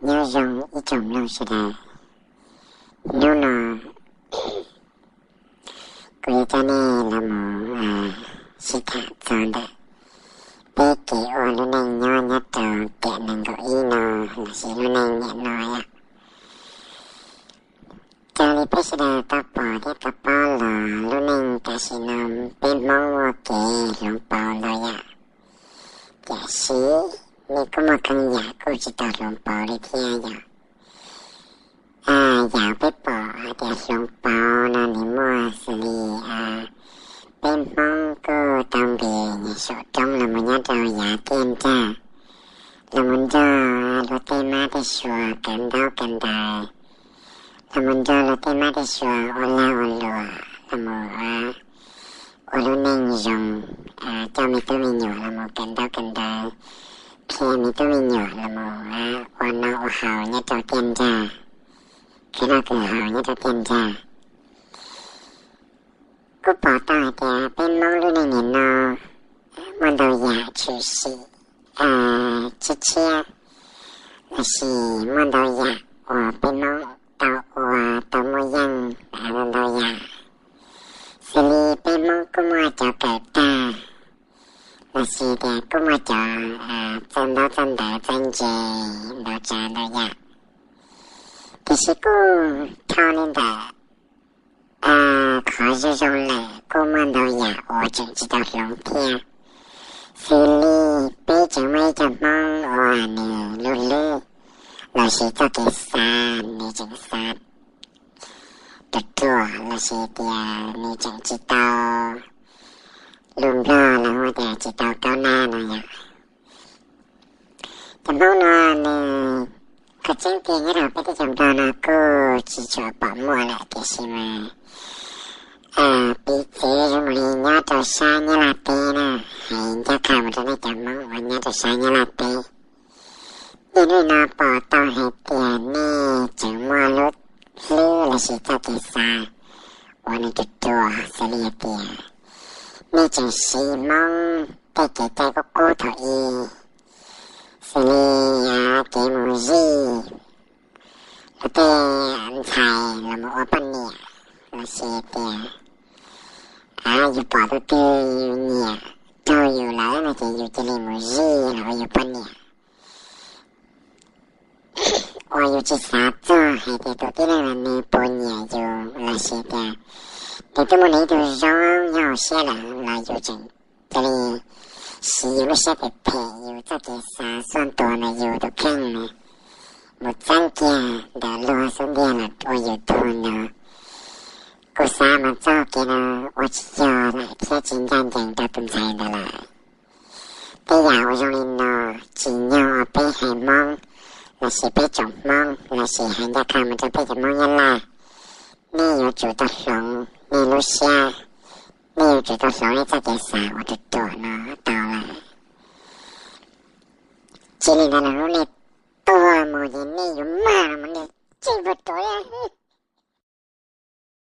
Nyob zoo ib tsoom mloog sawv daws, hnub no kuv yuav coj nej los mus sib tham txog ntawm peb kev ua lub neej nyob nyob rau tiam nees nkaum ib no lossis lub neej niaj no yom. Raws li peb sawv daws tau pom thiab tau paub los lub neej tam sim no peb Hmoob muaj kev hloov pauv ntau yam, tiam sis nej kuj muaj qee yam kuj tsis tau hloov pauv li thiab yom. Yam peb pom hais tias hloov pauv no nws muaj xws li peb Hmoob kuj tau nqis nyias saum roob los mus nyob rau yav tiaj nrag, los mus nrog luag tej mab tej suav kawm ntaub kawm ntawv, los mus nrog luag tej mab tej suav ua lag ua luam, los mus ua lub neej zoo, coj me tub me nyuam los mus kawm ntaub kawm ntawv, qhia me tub me nyuam los mus ua noj ua haus nyob rau tiaj nrag, khwv noj khwv haus nyob rau tiaj nrag. Kuj pom tau hais tias peb Hmoob lub neej niaj no muaj ntau yam tshwm sim tshiab tshiab, lossis muaj ntau yam uas peb Hmoob tau ua tau muaj yeej ntau yam, xws li peb Hmoob kuj muaj cov kawm tag, lossis tias kuj muaj cov txawj ntaub txawj ntawv txawj ntse ntau tsav ntau yam. Tiam sis kuj dhau li ntawd, qhov zoo zoo lawm kuj muaj ntau yam uas tseem tsis tau hloov thiab, xws li peb tseem muaj ib co Hmoob uas nws lub hlwb lossis txoj kev xav nws tseem xav ruam ruam lossis tias nws tseem tsis tau lus Nplog los hu tias tsis tau kaub nab no yom. Cov Hmoob no nws qhov tseeb tiag nyob rau peb teb chaws Nplog no kuj tsis tshua pom muaj lawm tiam sis mas piv txwv zoo li nyob rau sab Nyab Laj teb na, hais ncaj qha mus rau nej cov Hmoob uas nyob rau sab Nyab Laj teb, nej hnub no pom tau hais tias nej tseem muaj lub hlwb lossis txoj kev xav uas nws ruam ruam xws li hais tias nej tseem siv Hmoob tej kev cai qub qub thaum ub, xws li kev mus zij luag tej ntxhais los mus ua poj niam, lossis tias yus pom tus twg yus nyiam raug yus lawm no ces yus cia li mus zij los ua yus poj niam, uas yus tsis xav txog hais tias tus tib neeg no nws puas nyiam yus lossis tias nws twb muaj nws ib tug zoo nyob hauv siab lawm los yus tseem cia li siv yus lub siab phem phem yus txoj kev xav xuaj tuag ntawm yus tus kheej na, mus txeeb kiag ntawm luag xub ntiag los ua yus tug no. Kuv xav mas txoj kev no ua tsis yog lawm thiab tsis ncaj ncees rau tus ntxhais ntawd lawm. Tej yam uas zoo li no tsim nyog uas peb haiv Hmoob lossis peb tsoom Hmoob lossis hais ncaj qha mus rau peb cov Hmoob Nyab Laj, nej yuav tsum tau hloov nej lub siab, nej yuav tsum tau hloov nej txoj kev xav uas ruam ruam no tau lawm. Tsis li ntawd los hnub nej tuag mus ces nej yuav mag los mus nej tseem puag ruam li.